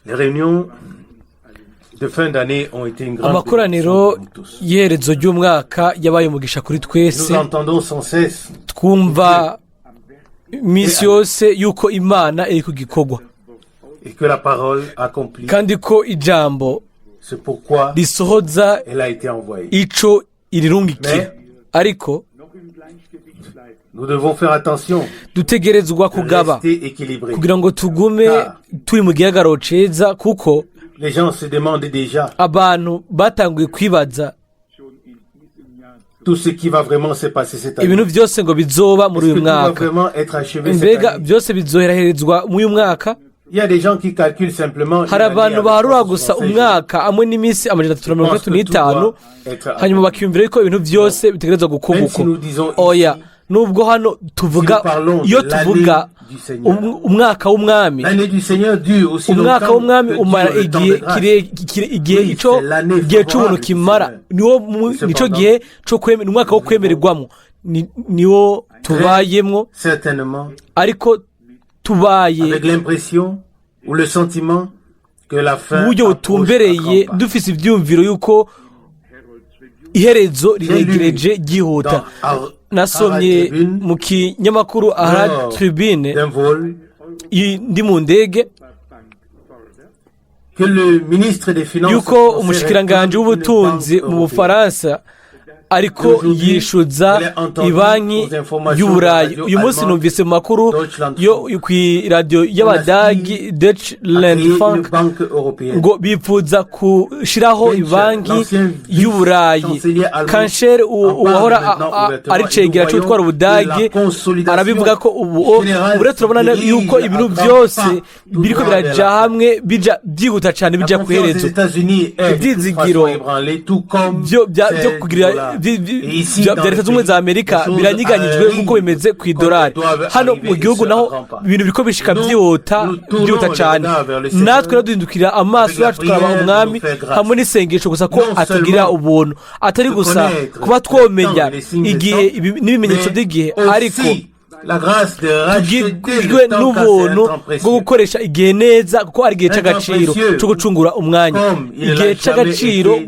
Les réunions de fin d'année ont été une grande Amakoraniro bénédiction pour nous tous. Y'iherezo ry'umwaka yabaye umugisha kuri twese. Nous entendons sans cesse Twumva iminsi yose yuko Imana iri ku gikorwa et que la parole accomplit kandi ko ijambo ce pourquoi risohoza elle a été envoyée. Ico irirungikira, ariko Nous devons faire attention dutegerezwa de kugaba rester équilibrés. Kugira ngo tugume turi mu gihagararo ceza, kuko Les gens se demandent déjà abantu batanguye kwibaza tout ce qui va vraiment se passer cette année. Ibintu byose ngo bizoba muri Est-ce uyu que tout va mwaka. vraiment être achevé cette Mbega année? Byose bizoheraherezwa muri uyu mwaka? Il y a des gens qui calculent simplement une Hari année abantu avec baharura gusa 365 jours. Umwaka hamwe n'iminsi 335, hanyuma bakiyumvira yuko ibintu byose bitegerezwa gukorwa uko. Oya, nubwo hano tuvuga, iyo tuvuga umwaka w'Umwami, umwaka w'Umwami umara igihe kirekire, igihe ico gihe c'ubuntu kimara, niwo nico gihe co kwemera, umwaka wo kwemererwamo niwo tubayemwo, ariko tubaye mu buryo butumbereye, dufise ivyumviro yuko iherezo riregereje ryihuta. Nasomye mu kinyamakuru Herald Tribune ndi mu ndege yuko umushikiranganji w'ubutunzi mu Bufaransa ariko yishyuza ibanki y'Uburayi. Uyu munsi numvise mu makuru yo ku iradiyo y'Abadagi, Deutschlandfunk, ngo bipfuza gushyiraho ibanki y'Uburayi. Genscher, uwahora ari cegera cy'utwara Ubudagi, arabivuga ko ubu ubu turabona yuko ibintu byose biriko biraja hamwe, bija byihuta cyane, bija ku iherezo. Ibyizigiro byo kugira bya Leta Zunze Ubumwe za Amerika biranyiganyijwe nk'uko bimeze ku idolari. Hano mu gihugu naho ibintu biriko bishika byihuta, byihuta cyane. Natwe rero duhindukira amaso yacu, tukaraba Umwami hamwe n'isengesho gusa ko atugirira ubuntu, atari gusa kuba twomenya igihe n'ibimenyetso by'igihe, ariko tugirwe n'ubuntu bwo gukoresha igihe neza, kuko ari igihe cy'agaciro cyo gucungura umwanya, igihe cy'agaciro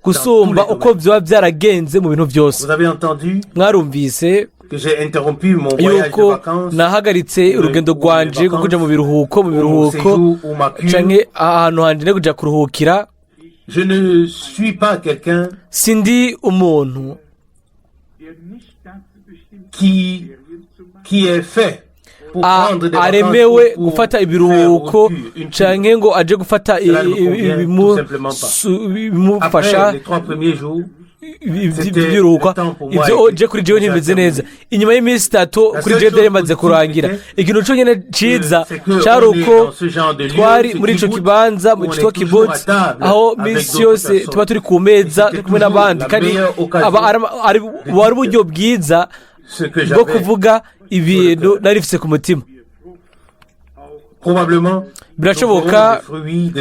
gusumba uko byaba byaragenze mu bintu byose. Mwarumvise yuko nahagaritse urugendo rwanje rwo kujya mu biruhuko canke ahantu hanje no kujya kuruhukira. Sindi umuntu aremewe gufata ibiruhuko canke ngo aje gufata ibimufasha ibiruhuko. Ibyo je kuri jewe ntimeze neza. Inyuma y'iminsi 3 kuri jewe byari bimaze kurangira. Ikintu cyonyine ciza cyari uko twari muri ico kibanza cyitwa kibbutz, aho minsi yose tuba turi ku meza turi kumwe n'abandi, kandi aba wari uburyo bwiza bwo kuvuga ibintu nari mfise ku mutima. Birashoboka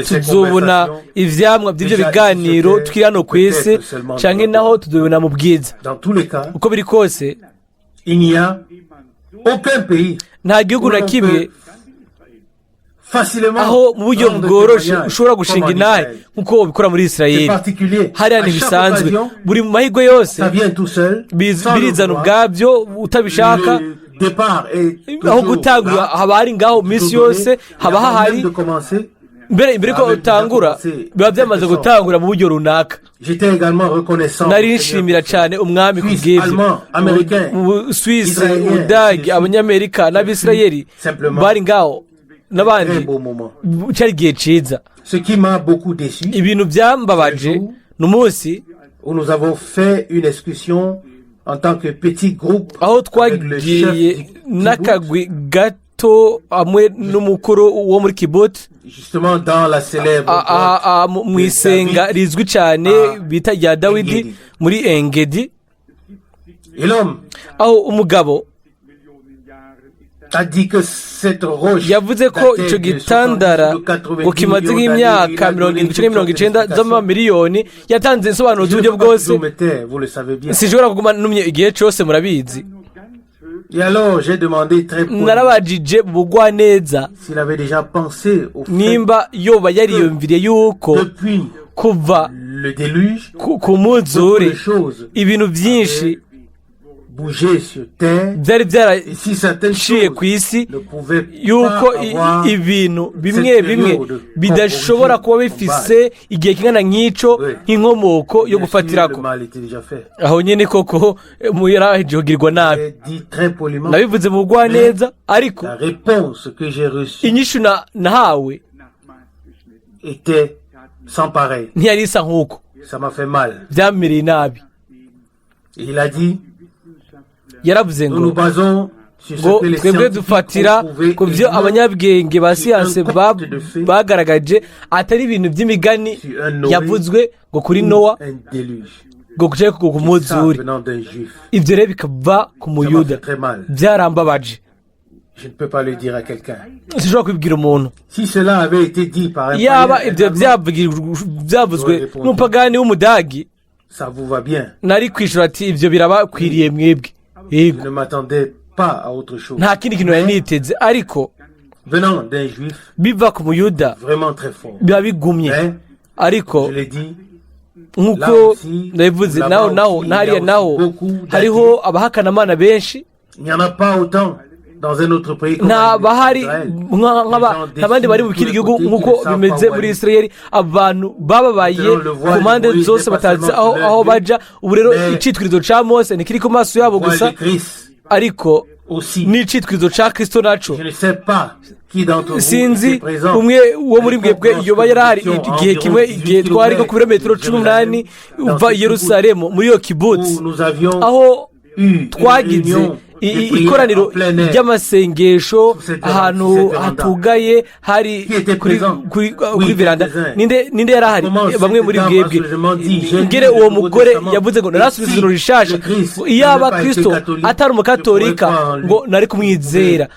tuzobona ivyamwa by'ibyo biganiro tukiri hano ku isi, canke naho tuzobibona mu bwiza. Uko biri kose, nta gihugu na kimwe aho mu buryo bworoshe ushobora gushinga intahe nk'uko ubikora muri Israel. Hariya ntibisanzwe. Buri mu mahirwe yose birizana ubwabyo utabishaka. Aho gutangura haba hari ngaho minsi yose, haba hahari mbere ko utangura, biba byamaze gutangura mu buryo runaka. Nari nshimira cyane Umwami ku bw'ibyo. Mu Suisse, Ubudage, Abanyamerika n'Abisirayeli bari ngaho n'abandi, cyari igihe cyiza. Ibintu byambabaje ni umunsi aho twagiye n'akagwi gato hamwe n'umukuru wo muri kibbutz mu isenga rizwi cyane bita rya Dawidi muri Engedi, aho umugabo yavuze ko icyo gitandara ngo kimaze nk'imyaka 70 cyangwa 90 z'amamiliyoni. Yatanze insobanuro z'uburyo bwose. Sinshobora kuguma numye igihe cyose, murabizi. Et alors, j'ai demandé très poliment Narabajije mu bugwaneza s'il avait déjà pensé au fait nimba yoba yariyumviriye yuko depuis kuva le déluge, ku beaucoup muzure de choses ibintu byinshi bougeaient sur terre, byari et si certaines byaraciye choses ku isi, ne pouvaient yuko pas avoir ibintu bimwe bimwe bidashobora kuba bifise igihe kingana nk'icyo nk'inkomoko yo Bien sûr, gufatirako. le mal était déjà fait. Aho nyine koko yarahejeje kugirwa nabi. J'ai dit très poliment, Nabivuze mu bugwaneza, ariko la réponse que j'ai reçue inyishu nahawe était sans pareil. ntiyari isa nk'uko. Ça m'a fait mal. Byamereye nabi. Et il a dit, Yaravuze nous nous ngo basons sur ce ngo que les twebwe scientifiques dufatira ont prouvé ku et byo non abanyabwenge ba siyanse bagaragaje, atari ibintu by'imigani sur un Noé yavuzwe ngo kuri ou Nowa un déluge. ngo kujayo ku Ça muzure. venant d'un juif. Ibyo rero bikava ku Ça m'a muyuda. fait très mal. Byarambabaje. Je ne peux pas le dire à quelqu'un. Sinshobora kubibwira umuntu. Si cela avait été dit par un Yaba païen, ibyo byavuzwe n'umupagani w'umudagi, ça vous va bien. nari kwishura ati ibyo birabakwiriye mwebwe. Je Yego. ne m'attendais pas à autre chose. Nta kindi kintu nari niteze, ariko Venant d'un juif, biva ku muyuda vraiment très fort. biba bigumye. Mais, Ariko je l'ai dit, nk'uko ndabivuze, naho n'hariya naho hariho abahakanamana benshi. il n'y en a pas autant dans un autre pays comme Nta bahari Israël. nk'abandi bari mu kindi gihugu nk'uko bimeze muri Israel. Abantu bababaye ku mpande zose, batazi aho baja. Ubu rero icitwirizo ca Mose ntikiri ku maso yabo Voile gusa, de Christ ariko aussi. n'icitwirizo ca Kristo naco. Je ne sais pas qui d'entre vous Sinzi était présent umwe wo muri mwebwe yoba yarahari à l'environ igihe kimwe, 18 igihe twari nko ku birometero 18 dans uva ce i Yerusalemu muri iyo kibutsi, où nous avions aho eu une twagize réunion de prière ikoraniro en plein air. ry'amasengesho Sous cette ahantu sous cette véranda. hatugaye hari Qui était kuri présent? kuri Oui, kuri veranda. quelques-uns. Ninde yari ahari? Comment Bamwe cette muri dame mwebwe. a seulement dit, j'ai Ngere lu uwo le Nouveau mugore Testament. yavuze ngo Et narasubiza si isezerano rishasha, le Christ iyaba n'avait pas été Kristo catholique, atari umukatolika, je pourrais croire en lui. ngo nari kumwizera.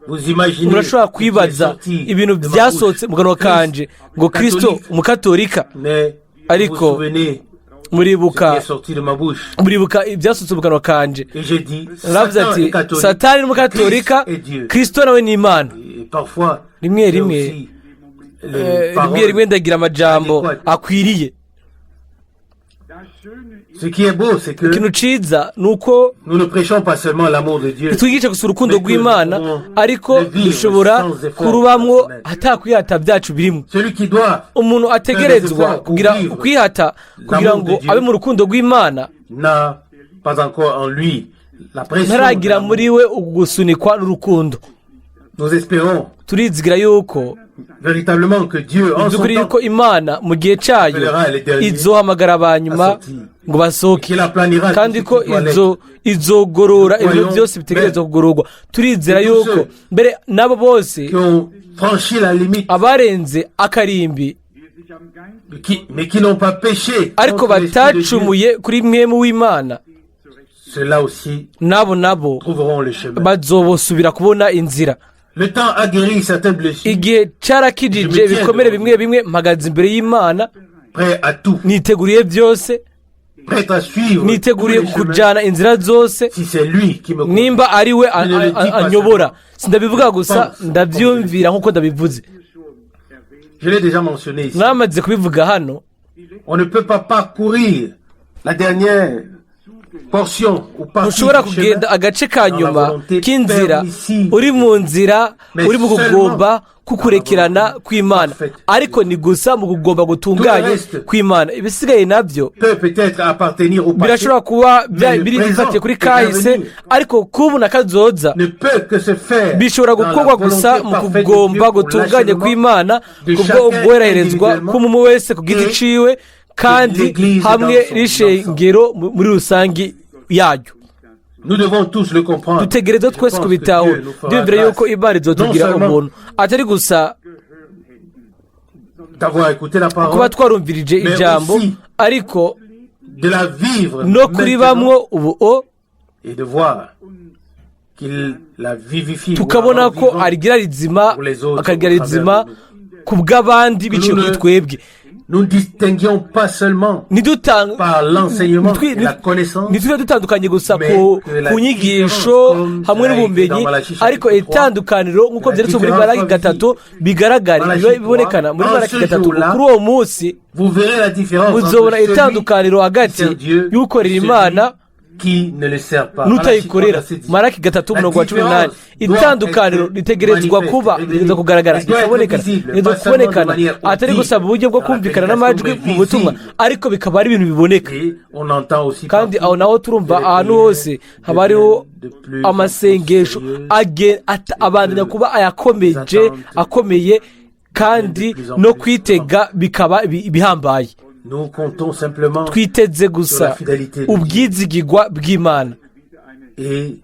Vous imaginez Murashobora ce qui est kwibaza sorti ibintu de ma byasohotse bouche. mu kanwa kanje ngo Kristo Catholique. umukatolika. Mais vous Ariko vous souvenez ce qui muribuka est sorti de ma bouche. muribuka ibyasohotse mu kanwa kanje. Et j'ai dit, Naravuze Satan ati est catholique, Satani ni umukatolika, Christ est Dieu. Kristo nawe ni Imana. Et parfois, Rimwe j'ai rimwe, aussi les rimwe paroles. rimwe ndagira amajambo adéquates. akwiriye. Ce qui est beau, c'est que Ikintu ciza ni uko nous ne prêchons pas seulement l'amour de Dieu, twigisha gusa urukundo rw'Imana, ariko dushobora kurubamwo atakwihata byacu birimo. Celui qui doit Umuntu ategerezwa kugira ukwihata kugira ngo abe mu rukundo rw'Imana n'a pas encore en lui la pression de ntaragira l'amour. muri we ugusunikwa n'urukundo. Nous espérons Turizigira yuko véritablement que Dieu, en son by'ukuri temps, yuko Imana mu gihe cyayo izohamagara abanyuma ngo basohoke, qu'il aplanira tout kandi ce ko qui doit l'être. Izogorora ibintu byose bitegerezwa kugororwa. Turizera yuko mbere n'abo bose Qui ont franchi la limite, abarenze akarimbi, mais qui n'ont pas péché ariko contre l'Esprit de Dieu, batacumuye kuri mwemu w'Imana, ceux-là aussi nabo trouveront le chemin. bazobosubira kubona inzira. Le temps a guéri certaines blessures, Igihe cyarakijije ibikomere bimwe bimwe. Mpagaze imbere y'Imana, prêt à tout, niteguriye byose, prêt à suivre tous niteguriye les chemins, kujyana inzira zose si c'est lui qui me conduit. nimba ari we anyobora. Sindabivuga gusa, ndabyumvira nk'uko ndabivuze. Je l'ai déjà mentionné ici. Mwamaze kubivuga hano. On ne peut pas parcourir la dernière portion ou partie Ntushobora du chemin kugenda agace ka nyuma k'inzira uri mu nzira uri mu kugomba kukurekerana kw'Imana, ariko ni gusa mu kugomba gutunganye kw'Imana. Ibisigaye nabyo peut peut-être appartenir au passé, birashobora kuba biri bifatiye kuri kahise, ariko kubu na kazoza ne peut que se faire bishobora dans la gukorwa gusa volonté mu parfaite de kugomba Dieu pour gutunganye l'achèvement kw'Imana de kubwo chacun ubwohererezwa individuellement k'umwe wese ku giti et ciwe, kandi l'Église hamwe dans son n'ishengero muri rusange yaryo. Nous devons tous le comprendre. Dutegereza Je twese pense que kubitahura. Dieu nous fera Ndiyumvira grâce yuko Imana izotugira non seulement umuntu, atari gusa d'avoir écouté la kuba parole, twarumvirije mais ijambo, aussi ariko de la vivre no maintenant kuribamwo ubu o et de voir qu'il la vivifie ou la tukabona rend ko vivante arigira rizima, pour les autres akarigira au travers rizima de nous. ku bw'abandi biciye kuri twebwe. Nous ne distinguions pas seulement par l'enseignement et la connaissance, ntitujye dutandukanye gusa mais ku que la ku nyigisho différence, comme hamwe cela a été n'ubumenyi dans Malachie ariko chapitre 3, itandukaniro nk'uko la byanditswe muri différence Malaki soit 3 visible. bigaragare Malachie biba bibonekana 3, muri en Malaki ce 3 jour-là, kuri uwo munsi vous verrez la différence entre muzobona celui itandukaniro qui hagati sert Dieu y'ukorera et celui Imana qui ne le sert pas. Malachie 3, n'utayikorera. verset 10. Maraki 3 La umurongo wa 18. différence doit Itandukaniro être ritegerezwa manifeste, kuba révélée. ritegerezwa kugaragara, Elle doit être rikabonekana, visible, ritegerezwa pas seulement de kubonekana manière atari audible gusa mu buryo bwo dans la kumvikana prédication, n'amajwi mais mu butumwa visible. ariko bikaba ari ibintu biboneka. Et on entend aussi Kandi partout aho naho turumva que les ahantu prières hose haba hariho deviennent de plus en plus amasengesho sérieuses, abandanya kuba ayakomeje attentes akomeye kandi de plus en no plus kwitega bikaba ibihambaye. Nous comptons simplement Twiteze sur la gusa fidélité de Dieu ubwizigigwa bw'Imana et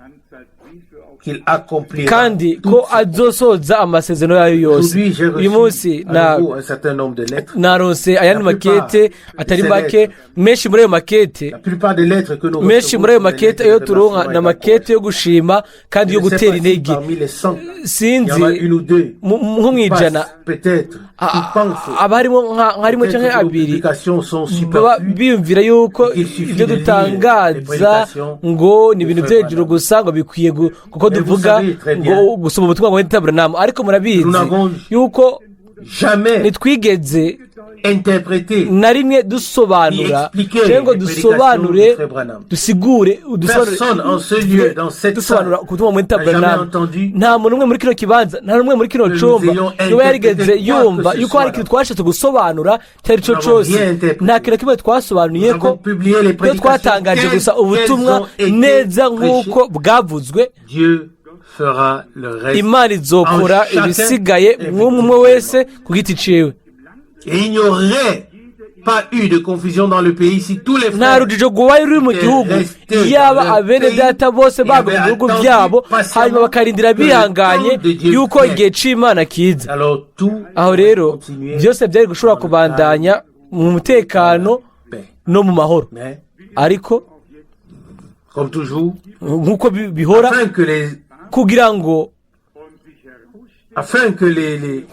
qu'il accomplira kandi toutes ko ses azosoza amasezerano yayo yose. Aujourd'hui, j'ai Uyu reçu munsi à na nouveau un certain nombre de lettres. naronse ayandi La plupart makete atari de ces make lettres, menshi muri ayo makete la plupart des lettres que nous menshi recevons muri ayo sont des makete lettres ayo de turonka remerciement ni et amakete yo gushima kandi Je yo ne sais gutera pas si intege. parmi les 100, il y Sinzi en a une ou deux nko mu qui 100 passent peut-être, qui pensent haba harimo nka rimwe peut-être canke que nos abiri publications sont baba superflues biyumvira yuko et qu'il suffit ibyo de lire les dutangaza prédications ngo ni de ibintu Frère byo hejuru Branham. gusa ngo bikwiye kuko Mais vous tuvuga savez très bien, ngo gusoma ubutumwa ngo Branham ariko murabizi nous n'avons yuko jamais ntitwigeze interprété na rimwe dusobanura ni expliquer cyangwa ngo les prédications dusobanure de Frère Branham. dusigure Personne en ce lieu, dans cette dusobanura salle, ku butumwa muri n'a jamais Branham. entendu Nta muntu umwe muri kino kibanza, nta n'umwe muri kino que nous cumba ayons niba yarigeze interprété quoi yumva que ce yuko hari soit. ikintu twashatse gusobanura icyo ari cyo Nous n'avons cyose. rien interprété. Nta kintu na kimwe twasobanuye Nous ko avons publié les iyo prédications twatangaje telles gusa qu'elles ubutumwa ont été neza prêchées. nk'uko bwavuzwe. Dieu fera le reste Imana izokora en chacun ibisigaye mw'umwe umwe wese ku giti ciwe. Et il n'y aurait pas eu de confusion dans le pays si tous les Nta frères rujijo rwabaye ruri mu gihugu yaba abene data bose bagumye mu bihugu byabo hanyuma bakarindira bihanganye yuko igihe c'Imana kiza. Alors tout Aho rero continuait byose byari gushobora kubandanya mu mutekano paix. no mu mahoro. Mais Ariko comme toujours, nk'uko bihora afin que les kugira ngo afin que les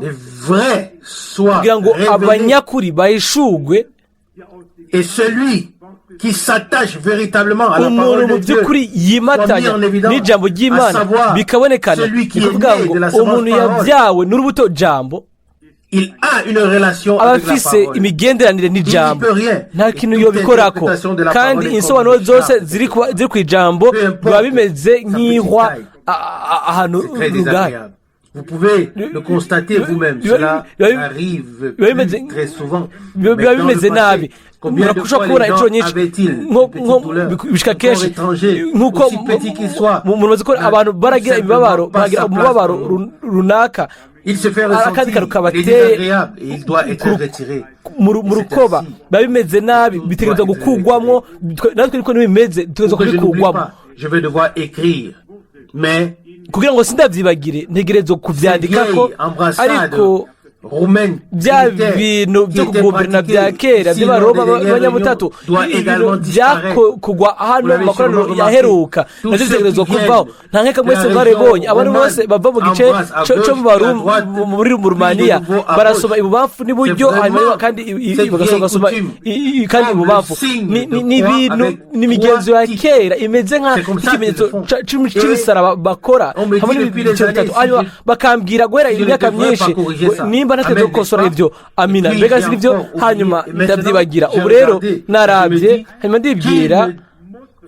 vrais soient kugira ngo révélés abanyakuri bahishurwe et celui qui s'attache véritablement à la umuntu parole mu de Dieu by'ukuri yimatanya soit mis en évidence, n'ijambo à ry'Imana savoir bikabonekana celui qui ni est kuvuga né ngo de la semence umuntu parole. yabyawe n'urubuto jambo Il a une relation aba avec la afise parole. imigenderanire n'ijambo. Il n'y peut rien. Nta kintu Et toute yobikorako interprétation de la kandi parole est insobanuro comme une zose charge. ziri ku ijambo Peu importe biba bimeze sa nk'ihwa petite taille. ahantu C'est très rugari. désagréable. Vous pouvez le constater vous-même. Cela arrive biba bimeze plus très souvent. biba Mais dans le bimeze passé, nabi. combien de Murakushobora fois kubona les inshuro gens nyinshi avaient-ils nko une petite nko douleur, bishika un corps kenshi étranger, nk'uko aussi petit qu'il soit, mumaze ko n'a abantu tout baragira simplement imibabaro pas baragira sa place umubabaro dans nous. runaka Il se fait akandi ressentir, kantu il est kabateye désagréable et il doit être retiré. mu C'est rukoba ainsi. biba bimeze nabi bitegerezwa doit être gukugwamwo natwe niko ntibimeze dutegerezwa Pour que je n'oublie kubikugwamo. pas, je vais devoir écrire. Mais Kugira ngo sindabyibagire ntegerezwa cette kubyandika ko vieille embrassade ariko roumaine bya trinitaire bintu qui byo était kugumbirana bya pratiquée kera ici lors by'abaroma des dernières b'abanyabutatu réunions doit ibintu également disparaître. byakugwa hano Vous mu l'avez makoraniro sûrement remarqué. yaheruka Tous navyo ceux bitegerezwa qui viennent kuvaho nta nkeka de mwese la mwarabibonye région abantu bose romaine bava mu gice embrassent à co gauche mu puis à droite, muri puis de Rumaniya nouveau à barasoma gauche. ibubamfu C'est n'iburyo hanyuma vraiment kandi cette bagasoma vieille bagasoma coutume kandi comme le ibubamfu signe ni de ni croix ibintu avec n'imigenzo ya trois titres. kera imeze nka C'est comme ça qu'ils nk'ikimenyetso le font. c'imisaraba bakora On me dit hamwe depuis n'ibice les années, bitatu si hanyuma bakambwira guhera si je ne imyaka devrais myinshi pas corriger ngo ça. nimba ntategerezwa Amen, gukosora n'est-ce pas? ibyo amina Et puis, mbega j'ai si nibyo encore oublié. hanyuma Et maintenant, ndabyibagira j'ai ubu rero regardé. Je me narabye dis, hanyuma ndibwira qui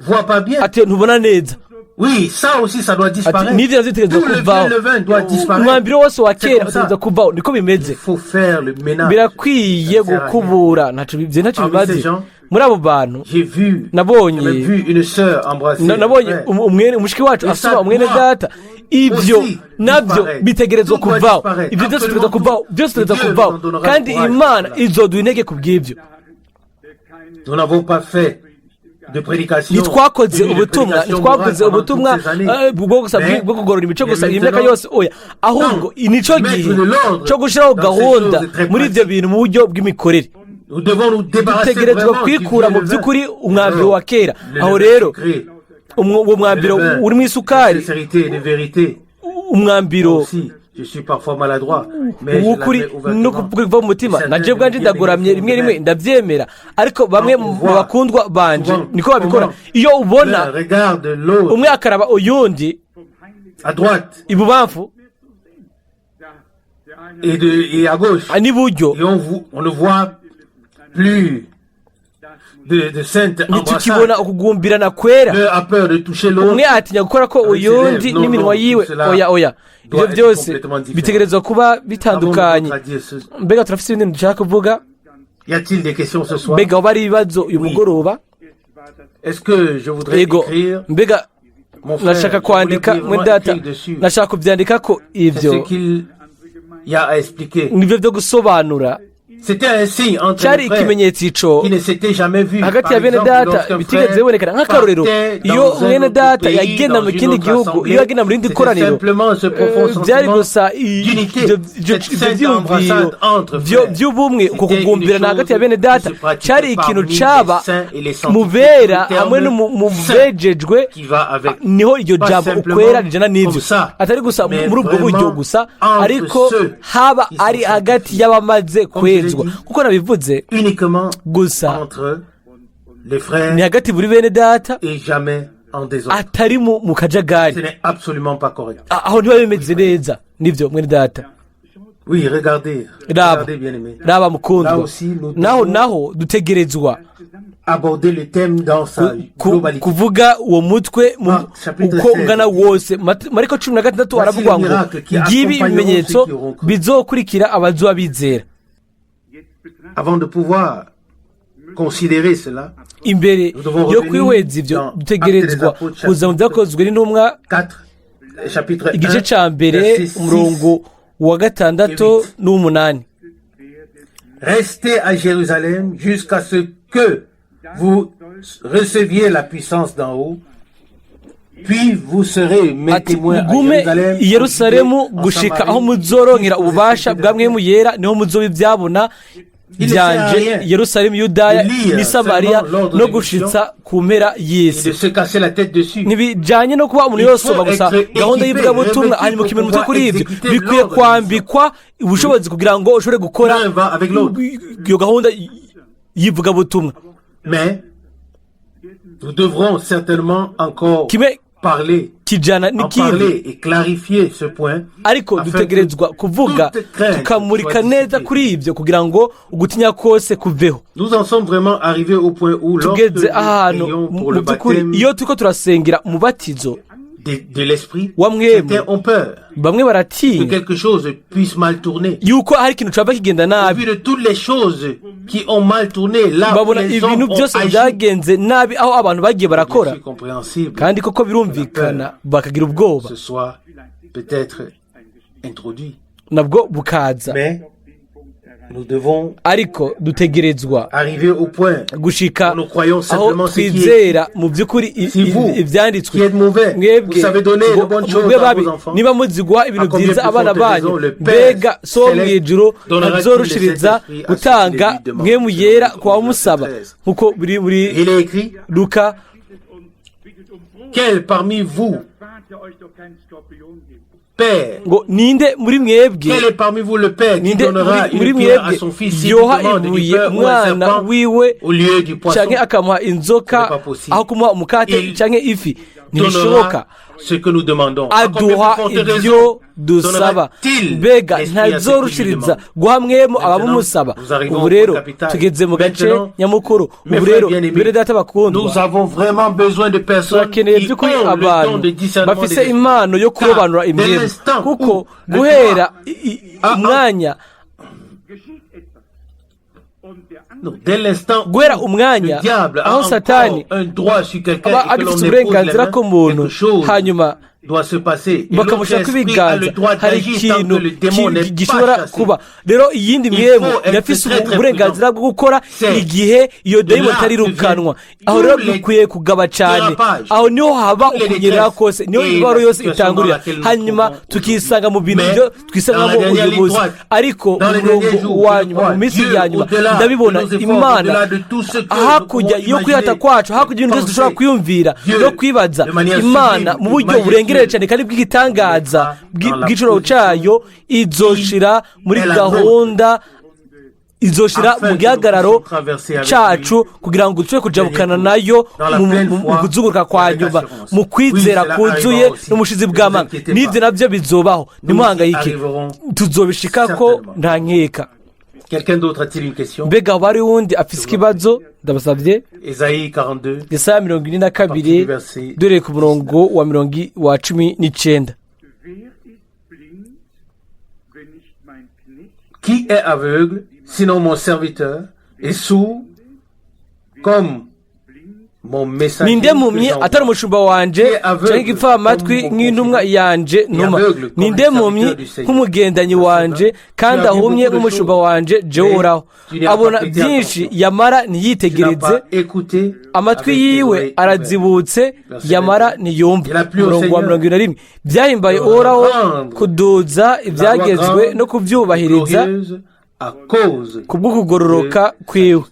ne voit pas bien? Ati ntubona neza. Oui, ça aussi, ça doit Ati disparaître. n'ibyo navyo bitegerezwa Tout le kuvaho vieux levain doit disparaître. umwambiro wose wa C'est kera comme ça. utegerezwa kuvaho niko bimeze. Il faut faire le ménage. Birakwiye Ça sert à rien. gukubura ntaco ibyo ntacyo Parmi bimaze ces gens, muri abo bantu J'ai vu, nabonye j'ai même vu une sœur embrasser na- un nabonye frère. umwene umushiki wacu Et asoma ça umwene doit data ibyo aussi nabyo disparaître. bitegerezwa Tout doit kuvaho disparaître. ibyo byose Absolument bitegerezwa kuvaho tout. byose bitegerezwa Et Dieu kuvaho nous en donnera kandi le courage Imana pour cela. izoduha intege ku bw'ibyo. Nous n'avons pas fait de prédication, Ntitwakoze ni de ubutumwa prédication ntitwakoze morale pendant ubutumwa toutes ces années. bwo gusa Mais bwo kugorora imico il est gusa iyi myaka maintenant yose oya ahubwo temps nico de mettre gihe de l'ordre cyo gushyiraho dans ces gahunda choses très muri ibyo pratiques. bintu mu buryo bw'imikorere. Nous devons nous débarrasser Dutegerezwa vraiment du kwikura vieux mu levain. by'ukuri umwambiro Alors, wa kera le aho levain rero sucré, uwo le mwambiro levain urimo de isukari sincérité et de vérité umwambiro aussi Uw'ukuri no kuva mu mutima. Na jewe ubwanje ndagoramye rimwe rimwe, ndabyemera, ariko bamwe mu bakundwa banje niko babikora. Iyo ubona umwe akaraba uyundi ibubamfu n'iburyo, ntitukibona ukugumbirana kwera. Umwe atinya gukora ko uyundi n'iminwa yiwe. Oya, oya, ibyo byose bitegerezwa kuba bitandukanye. Mbega turafite ibindi dushaka kuvuga? Mbega waba ari ibibazo uyu mugoroba? Yego. Mbega nashaka kwandika, mwe data, nashaka kubyandika ko ibyo nibyo byo gusobanura. Cyari ikimenyetso ico hagati ya bene data bitigeze bibonekana. Nk'akarorero, iyo mwene data yagenda mu kindi gihugu, iyo yagenda mu rindi koraniro, byari gusa ibyo byiyumviro by'ubumwe, uko kugumbirana hagati ya bene data. Cyari ikintu caba mu bera hamwe no mu bejejwe. Niho iryo jambo ukwera rijana n'ibyo, atari gusa muri ubwo buryo gusa, ariko haba ari hagati y'abamaze kwezwa. Kuko nabivuze gusa, ni hagati buri bene data, atari mu kajagari. Aho ntiba bimeze neza. Nibyo, mwene data. Raba, raba mukundwa, naho dutegerezwa kuvuga uwo mutwe uko ungana wose. Mariko 16 aravuga ngo: "Ngibi ibimenyetso bizokurikira abazoba bizera." Avant de pouvoir considérer cela, Imbere yo kwihweza ibyo, dutegerezwa kuza mu Byakozwe n'Intumwa, igice cya 1, umurongo wa 6 n'uw'umunani. Restez à Jérusalem jusqu'à ce que vous receviez la puissance d'en haut. Puis vous serez mes Ati: témoins à "Mugume Jérusalem, i Yerusalemu gushika aho muzorongera ububasha bwa Mpwemu Yera, niho muzoba ibyabona byanje Yerusalemu, Yudaya n'i Samariya, no gushitsa ku mpera y'isi." de se casser la tête dessus. Ntibijyanye no kuba umuntu yosoma gusa gahunda y'ivugabutumwa hanyuma ukimena umutwe kuri ibyo. Bikwiye kwambikwa ubushobozi kugira ngo ushobore gukora iyo gahunda y'ivugabutumwa. Mais nous devrons certainement encore Kimwe parler, kijana en n'ikindi, parler et clarifier ce point. Ariko dutegerezwa kuvuga, tukamurika neza kuri ibyo kugira ngo ugutinya kose kuveho. Nous en sommes vraiment arrivés au point où lorsque Tugeze nous ahantu prions pour mu le by'ukuri baptême iyo turiko turasengera umubatizo de l'esprit, wa Mpwemu, certains ont peur bamwe que baratinya quelque chose puisse mal tourner. yuko hari ikintu caba kigenda Au nabi. vu de toutes les choses qui ont mal tourné là où Babona les ibintu hommes ont byose agi, byagenze nabi aho abantu bagiye barakora. c'est compréhensible Kandi koko birumvikana bakagira ubwoba ce soit peut-être introduit. nabwo bukaza. Mais nous devons Ariko dutegerezwa arriver au point gushika nous croyons aho simplement ce qui est twizera mu by'ukuri Si vous, ibyanditswe. qui êtes mauvais, Mwebwe vous savez donner de bonnes choses mube à babi, vos enfants, niba muzi guha ibintu à combien byiza plus abana forte banyu, raison le Père mbega so wo mu céleste ijuru donnera-t-il ntazorushiriza le Saint-Esprit à ceux qui gutanga le lui demandent? Mpwemu Yera ku bamusaba, nk'uko biri muri Il est écrit, Luka. Quel parmi vous, père, Ngo: "Ninde muri mwebwe, quel est parmi vous le père qui ninde donnera muri une pierre à mwebwe son fils s'il yoha demande du ibuye pain ou un umwana serpent wiwe au lieu du poisson? canke akamuha inzoka Ce n'est pas possible. aho kumuha umukate Il canke ifi? Ntibishoboka." Donnera ce que nous demandons. À combien plus Aduha forte ibyo raison dusaba. donnera-t-il Mbega l'esprit à ceux qui lui ntazorushiriza demandent? guha mwemu abamumusaba? Nous arrivons Ubu au rero point capital. tugeze mu gace Maintenant, nyamukuru. mes Ubu frères rero, bien-aimés, bene data bakundwa, nous avons vraiment besoin de personnes turakeneye qui by'ukuri ont le don abantu de discernement bafise des esprits. impano yo kurobanura Car dès impwemu, l'instant kuko où le guhera Ah, ah. umwanya Non, dès l'instant guhera où umwanya le diable a aho encore Satani un droit sur quelqu'un aba et que l'on agifite dépose les uburenganzira mains, ku muntu, quelque chose hanyuma doit se passer. Et l'autre bakamushyirako esprit a le ibiganza, droit hari d'agir tant que ikintu le démon n'est pas gishobora chassé. kuba. Rero iyindi Il mpwemu faut être irafise très, très uburenganzira bwo gukora C'est igihe iyo de dayimoni là itarirukanwa. que Aho rero tous les dukwiye kugaba cyane. dérapages, Aho niho haba toutes les ukunyerera détresses kose, niho et imibabaro la yose situation itangurira, dans laquelle nous hanyuma trouvons tukisanga mu bintu Mais byo twisangamo dans la dernière uyu ligne munsi. droite, Ariko dans les umurongo derniers jours, wa je nyuma, crois, mu minsi Dieu, ya nyuma, au-delà ndabibona de nos efforts, Imana au-delà de tout ce que nous hakurya pouvons yo kwihata imaginer, kwacu, hakurya y'ibintu byose dushobora penser, kwiyumvira Dieu, no kwibaza, de manière Imana sublime, mu buryo burengeje Burengereye cyane kandi bw'igitangaza bw'icuro cyayo, izoshira muri gahunda, izoshira mu gihagararo cyacu kugira ngo tube kujabukana nayo mu kuzunguruka kwa nyuma, mu kwizera kuzuye n'umushizi bw'amanga. N'ibyo nabyo bizobaho, ntimuhangayike, tuzobishika ko nta nkeka. Mbega wari wundi afise ikibazo? Ndabasabye. Yesaya 42, dore ku murongo wa mirongo wa 19. Qui est aveugle, sinon mon serviteur, et sourd comme mon messager? Ninde mpumyi atari umushumba wanje, cyangwa igipfamatwi nk'intumwa yanje ntuma? Ninde mpumyi nk'umugendanyi wanje, kandi ahumye nk'umushumba wanje jewe Uhoraho? Abona byinshi, yamara ntiyitegereze, amatwi yiwe arazibutse, yamara ntiyumva. Umurongo wa 71: byahimbaye Uhoraho kuduza ibyagezwe no kubyubahiriza kubw'ukugororoka kwiwe.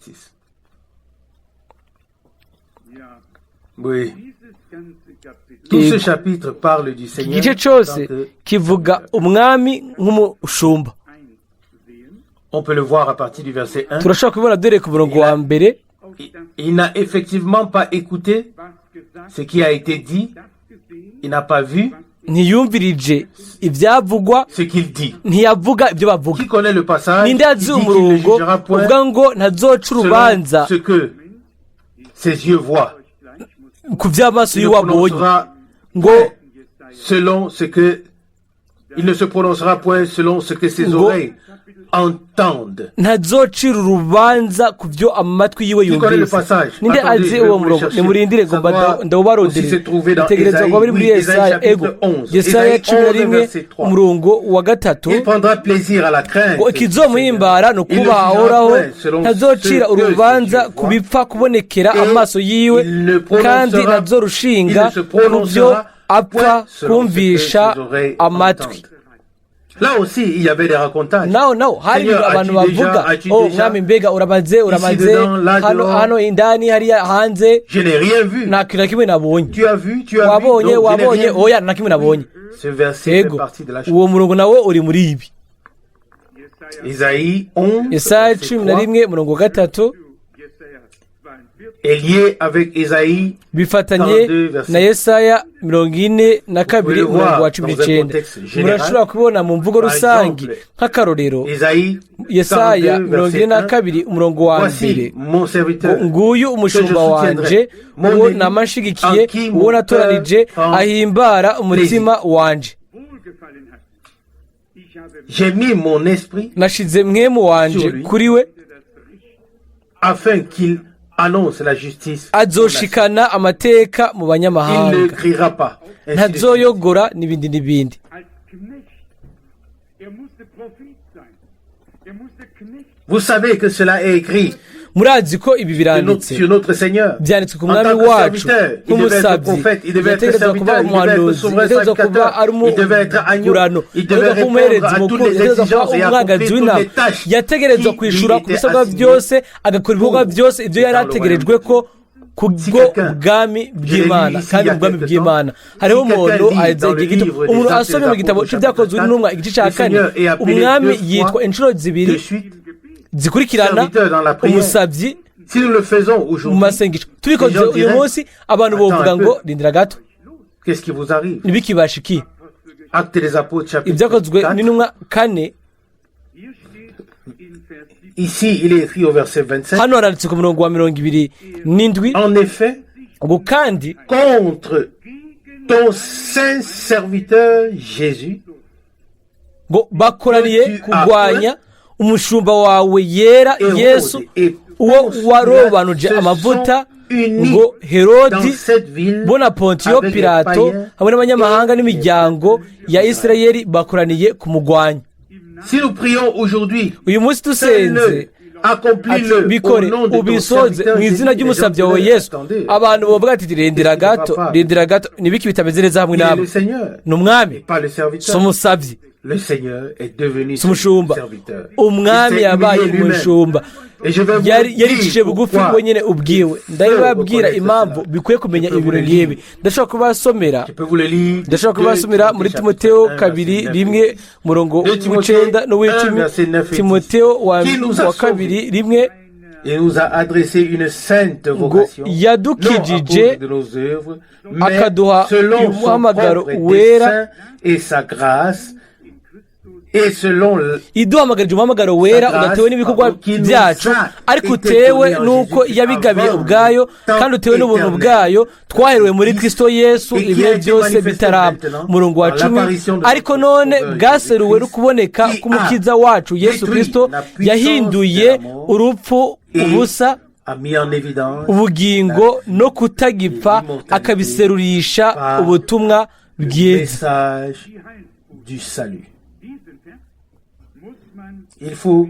Igice cyose kivuga umwami nk'umushumba. Turashobora kubibona dore ku murongo wa mbere. Il n'a effectivement pas écouté ce qui a été dit, il n'a pas vu Ntiyumvirije ibyavugwa, ce qu'il dit. ntiyavuga ibyo bavuga. Qui connaît le passage Ninde azi umurongo uvuga ngo ntazoca urubanza ce que ses yeux voient ku by'amaso yiwe abonye, ngo selon ce que il ne se prononcera point selon ce que ses oreilles entendent. Ntazocira urubanza ku byo amatwi yiwe yumvise. Ninde azi uwo murongo? Nimurindire ngo ndawubarondere. Bitegereza kuba biri muri Yesaya, ego, Yesaya 11, umurongo wa 3, ngo ikizomuhimbara ni ukubaha Uhoraho, ntazocira urubanza ku bipfa kubonekera amaso yiwe, kandi ntazorushinga ku byo apfa kumvisha amatwi. Là aussi, il y avait des racontages. Naho naho hari ibintu abantu bavuga: "Oh mwami, mbega uramaze, uramaze hano, hano indani, hariya hanze?" Je n'ai rien vu. Nta kintu na kimwe nabonye. Tu as vu, tu as vu. Wabonye, wabonye? Oya, nta kimwe nabonye. Ce verset fait Yego, partie de la uwo murongo nawo uri muri ibi. Isaïe 11, Yesaya verset 11, umurongo wa 3, est lié avec Isaïe bifatanye na Yesaya 42, umurongo wa 19. Murashobora kubibona mu mvugo rusange. Nk'akarorero, Isaïe Yesaya 42, 42, umurongo wa 1: Voici mon serviteur, "Nguyu umushumba wanje, uwo namashigikiye, uwo natoranije, ahimbara umutima wanje." J'ai mis mon esprit "Nashize mpwemu wanje kuri we, afin qu'il annonce la justice. azoshikana amateka mu Il ne banyamahanga, criera pas. Ainsi de suite. ntazoyogora", n'ibindi n'ibindi. Als Knecht. Er musste Prophet sein. Er musste Knecht Vous savez que cela est écrit Murazi ko ibi de biranditse, sur notre Seigneur. byanditswe ku En mwami tant que wacu. serviteur, il devait être Nk'umusabyi, prophète, il devait être yategerezwa kuba serviteur, il devait être umuhanuzi, souverain yategerezwa kuba sacrificateur, ari il devait être agneau, umugurano, il devait yategerezwa kuba umuherezi répondre à toutes mukuru, les yategerezwa kuba exigences et umwagazi accomplir toutes w'intama, les tâches yategerezwa qui kwishura lui ku bisabwa étaient assignées byose, agakora ibikorwa pour byose ibyo yari dans le ategerejwe royaume. ko kubwo quelqu'un, bwami je l'ai lu bw'Imana. ici il Kandi y a ubwami quelque bw'Imana, temps, hariho si quelqu'un umuntu lit aheze dans le igihe gito, livre des umuntu Actes asomye des mu gitabo Apôtres, cy'Ibyakozwe chapitre n'Intumwa, igice cya 4, le 4, Seigneur est appelé umwami deux fois yitwa inshuro de zibiri suite zikurikirana serviteur dans la prière. umusabyi Si nous le faisons mu aujourd'hui, masengesho. Tubikoze les gens uyu diraient, munsi, abantu "Attends bovuga un peu. ngo: "Rindira gato, Qu'est-ce qui vous arrive?" ntibikibashikiye?" Actes des Apôtres, chapitre Ibyakozwe 4. n'Intumwa 4. Hier steht in Vers 7, Ici, il est écrit au verset 27. Hano haranditse ku murongo wa 27: En effet, ngo kandi contre ton saint serviteur Jésus, ngo bakoraniye kurwanya umushumba wawe yera Hérode Yesu, et uwo Ponce warobanuje Pilate se amavuta, sont unis ngo dans Herodi cette ville bo na Pontiyo avec les Pilato païens hamwe n'abanyamahanga n'imiryango ya Isirayeli bakoraniye kumugwanya. Si nous prions aujourd'hui, Uyu munsi dusenze fais-le, ati accomplis-le au bikore, nom de ton ubisoze serviteur mu izina Jésus. Les gens ry'umusabyi wawe diraient, Yesu, attendez, abantu bavuga ati: "Rindira gato, Papa. rindira gato, nibiki bitameze neza hamwe il est namwe?" le Seigneur Ni umwami, et pas le si serviteur. umusabyi. Le Seigneur est devenu Si umushumba, serviteur. Umwami Il s'est yabaye humilié lui-même. umushumba. Et je vais vous Yaricishije dire bugufi pourquoi wenyine ubwiwe. il faut Ndabibabwira reconnaître impamvu cela. bikwiye kumenya Je peux vous ibintu le nk'ibi. lire. Ndashobora kubasomera. Je peux vous le lire. Ndashobora kubasomera muri 2 Timoteo chapitre 1, kabiri verset 9 rimwe et 10. murongo 2 Timothée w'icenda n'uw'icumi. 1, verset 9 et 10. Timoteo wa Qui nous a wa kabiri sauvés rimwe et nous a adressé une sainte ngo vocation, non à yadukijije cause de nos œuvres, mais akaduha selon son umuhamagaro propre wera dessein et sa grâce, et selon iduhamagarije umuhamagaro wera Sa grâce, udatewe n'ibikorwa pardon, qui nous byacu a ariko été utewe donné en n'uko Jésus-Christ yabigabiye avant ubwayo le temps kandi utewe n'ubuntu éternel. Bwayo twaherewe muri Kristo Yesu Et qui ibihe a été byose manifesté bitaraba. maintenant Umurongo wa par 10 l'apparition de ariko notre none Sauveur bwaseruwe Jésus-Christ, no kuboneka qui a k'umukiza wacu Yesu détruit Kristo la puissance yahinduye de la mort urupfu et ubusa a mis en évidence ubugingo no kutagipfa l'immortalité akabiserurisha par ubutumwa le bwiza. Message du salut. Diesen Vers muss man Il faut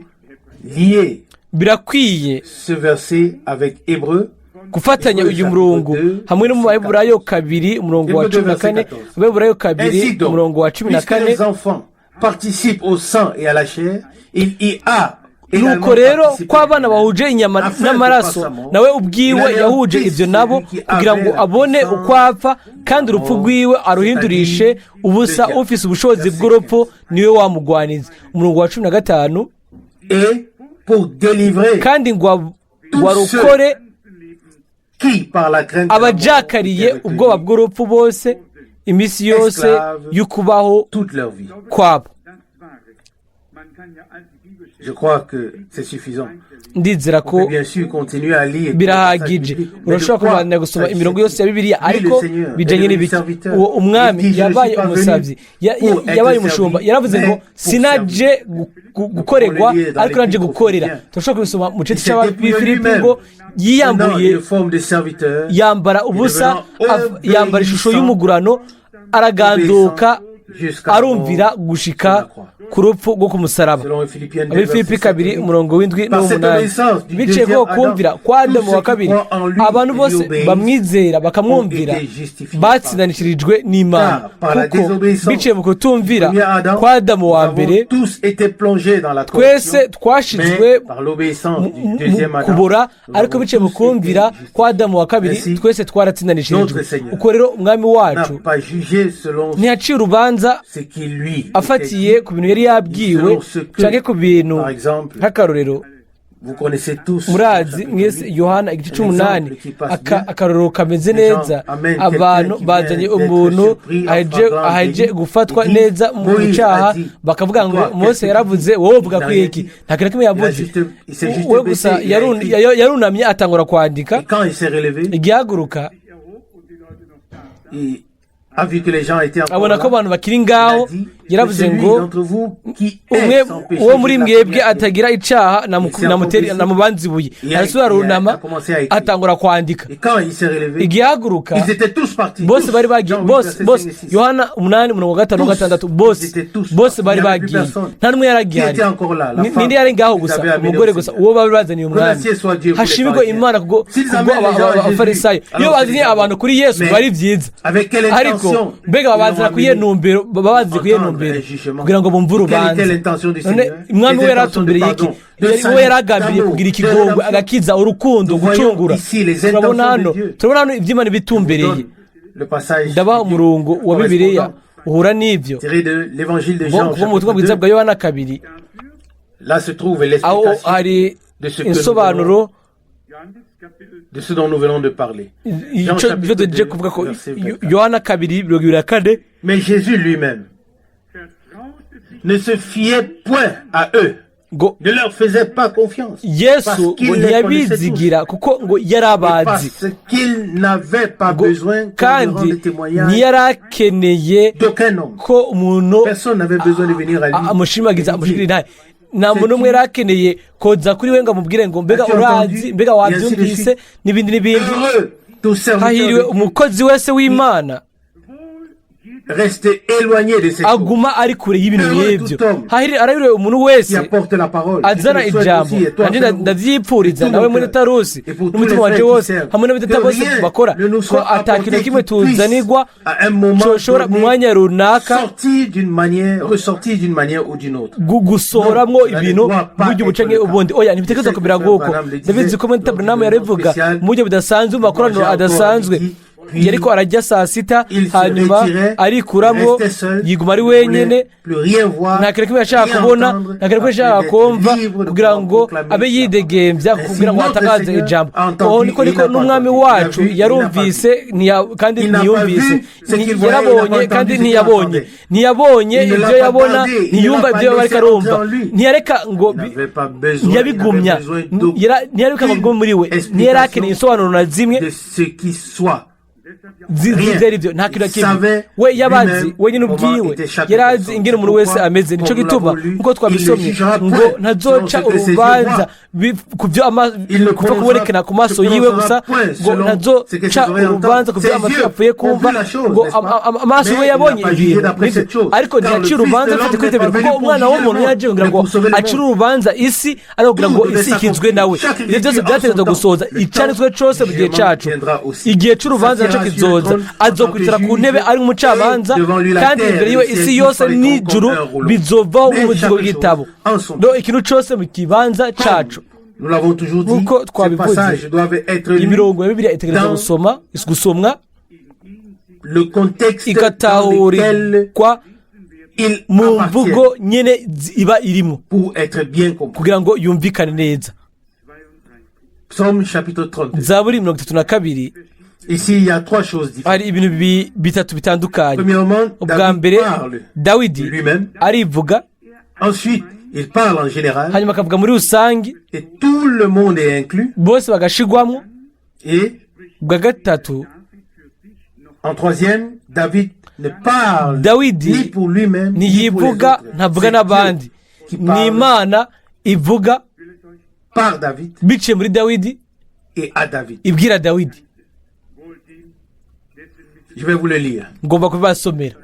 lier Birakwiye ce verset avec Hébreu. gufatanya uyu murongo hamwe no mu Baheburayo 2 umurongo wa 14, Abaheburayo 2 Ainsi donc, umurongo wa cumi na puisque kane. les enfants participent au sang et à la chair, il y a également Nuko rero participé ko abana bahuje inyama afin de n'amaraso par sa mort, nawe ubwiwe il allait yahuje en ibyo nabo celui qui kugira ngo avait la abone puissance uko apfa kandi urupfu mort, rwiwe aruhindurishe c'est-à-dire ubusa le diable. ufise ubushobozi Verset bw'urupfu 15. niwe wamugwaniza. Umurongo wa 15. Et pour délivrer Kandi ngo tous warukore qui, par la crainte de la mort, abajakariye étaient ubwoba retenus bw'urupfu bose iminsi yose esclaves y'ukubaho toute leur vie. kwabo. Das Wahre. Man kann ja alte Bibelstellen Je crois que c'est suffisant. Ndizera On ko peut bien sûr continuer à lire birahagije. Urashobora kubandanya gusoma imirongo yose ya Bibiliya ariko bijanye n'ibiki? Uwo umwami yabaye umusabyi, yabaye umushumba. Yaravuze ngo sinaje gukorerwa ariko naje gukorera. Turashobora kubisoma mu gice cy'Abafilipi ngo yiyambuye une forme de serviteur, yambara ubusa yambara ishusho y'umugurano araganduka jusqu'à arumvira gushika ku rupfu rwo ku musaraba. Selon Philippiens 2, Abifilipi verset 2 7. umurongo w'indwi Par cette n'uw'umunani. obéissance du Biciye deuxième ko kumvira Adam, kwa tous Adamu ceux wa qui kabiri croient en lui abantu et lui bose obéissent bamwizera bakamwumvira ont été justifiés batsindanishirijwe n'Imana. Car par la Kuko désobéissance biciye mu kutumvira du premier Adam, kwa Adamu wa nous avons mbere tous été plongés dans la twese corruption, twashizwe mais par l'obéissance du mu deuxième Adam, kubora nous ariko avons biciye mu tous kumvira été justifiés. kwa Adamu wa kabiri Ainsi, twese twaratsindanishirijwe. notre Seigneur Uko rero umwami n'a wacu pas jugé selon ntiyaciye urubanza ce qui lui était afatiye dit, ku bintu yari yabwiwe selon ce que, canke ku bintu par exemple, nk'akarorero vous connaissez tous murazi chapitre mwese 8, Yohana igice un c'umunani exemple qui passe bien. Akarorero kameze Les gens neza amènent abantu quelqu'un qui bazanye vient d'être umuntu surpris en flagrant aheje délit. gufatwa Il dit, neza mu Moïse cyaha a dit, bakavuga ngo toi, Mose qu'est-ce que tu yaravuze dis? Wowe uvuga Il n'a ko rien iki dit. Nta kintu na kimwe Il a yavuze. il s'est juste We baissé, gusa il a écrit. yarunamye atangura kwandika. Et quand il s'est relevé, Igihaguruka erhob und die Leute noch da sahen, il a vu que les gens étaient encore abona ko là. abantu bakiri Il ngaho a dit, yaravuze celui ngo d'entre vous qui umwe est sans péché, uwo muri jette la mwebwe première pierre. atagira icyaha Il s'est enfoncé. namubanza ibuye. Il a- Arasubira il a- arunama a commencé à écrire. atangura kwandika. Et quand il s'est relevé, Igihaguruka ils étaient tous partis. bose Tous. bari bagiye Jean 8, bose verset bose 5 et 6. Yohana 8 umurongo wa 5 Tous. 6 bose Ils étaient tous bose partis. bari Il n'y avait plus bagiye personne. nta n'umwe yari Qui agihari. était encore là? La femme Ninde yari ngaho qu'ils gusa avaient amenée umugore au gusa Seigneur. uwo bari bazaniye umwami. Remercié soit Dieu pour les Hashimirwe pharisiens. Imana kubwo S'ils kubwo amènent les gens à Jésus, abafarisayo iyo alors c'est bazanye déjà abantu bon. Kuri Yesu Mais biba ari byiza avec quelle ariko intention mbega ils l'ont babazana kuri iyo amené? ntumbero babazi kuri iyo Entendre ntumbero un jugement. kugira ngo bumve Quelle était urubanza. l'intention du None Seigneur? umwami we Les yari intentions de atumbiriye iki? pardon, de We salut, yaragambiriye d'amour, kugira de ikigongwe rédemption. agakiza urukundo Nous voyons gucungura. ici les Turabona intentions hano de Dieu. turabona hano iby'Imana Je vous bitumbereye. donne le passage Ndabaha biblique umurongo wa Bibiliya correspondant, uhura n'ibyo tiré de l'évangile de Jean, kuva mu butumwa chapitre bwiza 2. bwa Yohana 2 Là se trouve aho l'explication hari de ce que nous insobanuro venons, Johannes Kapitel de ce dont nous venons de parler. Jean icyo chapitre ibyo tugiye 2, kuvuga ko verset 24. Yohana 2:24. Mais Jésus lui-même vertraute sich ne se fiait point à eux, ngo ne leur faisait pas confiance, Yesu parce ngo qu'il les connaissait tous, ntiyabizigira kuko ngo yari et abazi parce qu'il n'avait pas ngo besoin qu'on lui kandi rende témoignage ntiyari akeneye d'aucun homme. Ko umuntu Personne n'avait besoin de venir à lui amushimagiza et lui amushimira dire, intahe nta muntu n'umwe yari akeneye koza kuri we ngo amubwire ngo mbega As-tu urazi entendu? mbega Et ainsi de wabyumvise suite. N'ibindi n'ibindi. Heureux tout serviteur Hahiriwe de Dieu umukozi wese w'Imana wohl jedem reste éloigné de ces choses. Aguma ari kure y'ibintu Heureux nk'ibyo. tout homme Arahiriwe umuntu wese qui apporte la parole. Azana Je te le souhaite ijambo. aussi, et toi, Nanjye frère, ndavyipfuriza de tout nawe mon muri cœur. Tarusi Et pour tous n'umutima les wanje frères qui wose servent, hamwe n'abitata que bose rien bakora ne nous ko soit ata kintu apporté na kimwe qui puisse, tuzanirwa à un moment coshobora mu donné, mwanya runaka sortir d'une manière, ressortir d'une manière ou d'une autre. Gusohoramwo Non, cela ne ibintu doit pas mu buryo être bucanke le cas. ubundi. Oya, ntibitekerezwa Je sais kumera que nguko. Frère Branham le disait Ndabizi ko muri lors Branham d'une yarabivuga spéciale, mu buryo budasanzwe, mu makoraniro mangeait encore à adasanzwe. midi, puis Yariko ararya saa sita, il se hanyuma retirait, arikuramo, restait seul, yiguma ari il ne voulait wenyene, plus rien voir, nta kintu kimwe yashaka rien kubona, entendre, nta kintu kimwe yashaka afin d'être kumva, libre de kugira pouvoir ngo proclamer abe la yidegembya, parole. kugira ngo Ainsi, notre atangaze Seigneur ijambo. a entendu Oh, niko et il niko n'a pas n'umwami entendu. Il a wacu vu et il n'a pas yarumvise kandi Il n'a pas ntiyumvise. vu ce qu'il voyait, il n'a Yarabonye pas kandi entendu ce qu'il ntiyabonye. entendait. Ntiyabonye Il ne ibyo l'a pas yabona, gardé, il ne ntiyumva l'a pas ibyo laissé ariko arumva. entrer en lui. Ntiyareka ngo Il n'avait pas besoin, il ntiyabigumya. n'avait besoin d'aucune Ntiyareka ngo bigume muri we, ntiyari akeneye insobanuro na zimwe de ce qui soit. Rien. Z'ibyo aribyo, nta kintu na Il kimwe. Savait We yabazi lui-même wenyine comment ubwiwe, était chaque yari azi personne. ingene umuntu wese Pourquoi, ameze. Nico comme nous gituma l'avons lu, nkuko twabisomye il ne jugera ngo point ntazoca selon ce que ses yeux urubanza voient. ku byo Il ne kupfa kubonekera ku maso se yiwe prononcera gusa, point ngo selon ce que ses ntazoca oreilles urubanza entendent. ku byo Ses amatwi yeux apfuye ont kumva, vu la chose, ngo n'est-ce pas? amaso Mais we il yabonye n'a pas jugé ibintu d'après nibyo. cette chose. Ariko Car le ntiyaciye Fils urubanza de afite l'homme kuri ibyo n'est bintu, pas kuko venu pour umwana juger le w'umuntu monde, yaje kugira mais ngo pour sauver le acire monde. urubanza isi, ariko kugira ngo Tout devait isi ikizwe s'accomplir. nawe. Chaque Ibyo byose écriture en byategerezwa son temps. gusohoza, Le icyanditswe temps cose mu du gihe jugement cacu. viendra aussi. Igihe c'urubanza naco S'assiera sur le kizoza. trône en tant que Azokwicara ku ntebe juge, ari umucamanza, et devant lui la kandi terre imbere et yiwe le ciel isi yose disparaîtront n'ijuru comme un rouleau. bizovaho Mais nk'umuzingo chaque w'igitabo. Chose en son No ikintu cose mu kibanza cacu. Nous l'avons toujours dit, Nk'uko ces twabivuze, passages doivent être lus imirongo ya Bibiliya itegerezwa dans gusoma gusomwa le contexte dans lequel igatahurikwa il mu appartient mvugo nyene iba irimo pour être bien compris. kugira ngo yumvikane neza. Psaume chapitre 32. Zaburi 32. Ici, il y a trois choses différentes. Hari ibintu bitatu bitandukanye. Premièrement, Ubwa David mbere, parle Dawidi lui-même. arivuga. Ensuite, il parle en général Hanyuma akavuga muri rusange, et tout le monde est inclus. bose bagashigwamo. Et Ubwa gatatu, en troisième, David ne parle Dawidi ni pour lui-même ni pour les ntiyivuga, autres. ntavuga C'est n'abandi. Dieu qui Ni parle Imana ivuga par David biciye muri Dawidi, et à David. ibwira Dawidi. Je vais vous le lire. Ngomba kubibasomera.